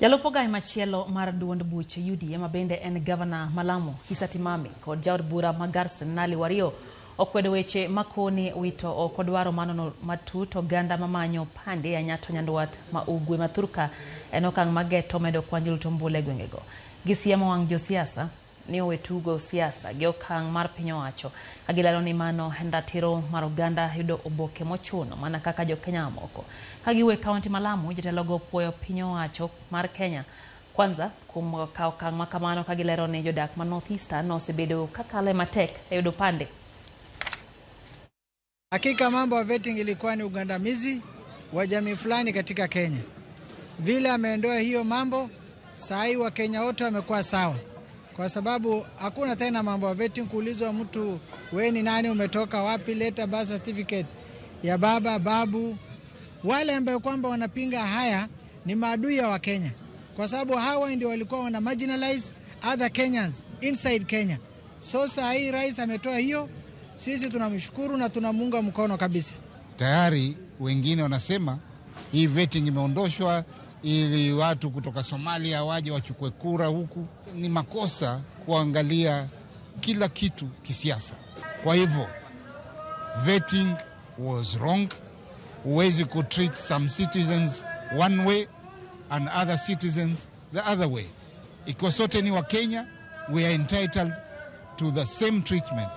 Jalup ogaye machielo mar duond buch UDA ma bende en gavana ma Lamu, Issa Timami kod jaod bura ma Garsen Nali Wario okwedo weche makoni wito oko dwaro manono matut oganda mamanyo pande ya Nyato Nyandwat ma Ugwe ma thurka en okang' mageto medo kwan jolut ombulu e gwengego. Gisiemo wang' josiasa ni owe tugo siasa gi okang' mar piny owacho ka gilero ni mano en ratiro mar oganda yudo oboke mochuno mana kaka jokenya mamoko. Ka giwuok e kaunti ma Lamu, jotelogo puoyo piny owacho mar Kenya Kwanza kuom kawo okang' ma kamano ka gilero ni jodak ma North Eastern osebedo kakale matek e yudo pande. Hakika mambo ya vetting ilikuwa ni ugandamizi wa jamii fulani katika Kenya. Vile ameondoa hiyo mambo, saa hii Wakenya wote wamekuwa sawa, kwa sababu hakuna tena mambo ya vetting, kuulizwa mtu we ni nani, umetoka wapi, leta birth certificate ya baba, babu. Wale ambayo kwamba wanapinga haya ni maadui ya Wakenya, kwa sababu hawa ndio walikuwa wana marginalize other Kenyans inside Kenya. So saa hii rais ametoa hiyo, sisi tunamshukuru na tunamuunga mkono kabisa. Tayari wengine wanasema hii vetting imeondoshwa ili watu kutoka Somalia waje wachukue kura huku. Ni makosa kuangalia kila kitu kisiasa. Kwa hivyo vetting was wrong. Huwezi kutreat some citizens one way and other citizens the other way. Ikiwa sote ni wa Kenya, we are entitled to the same treatment.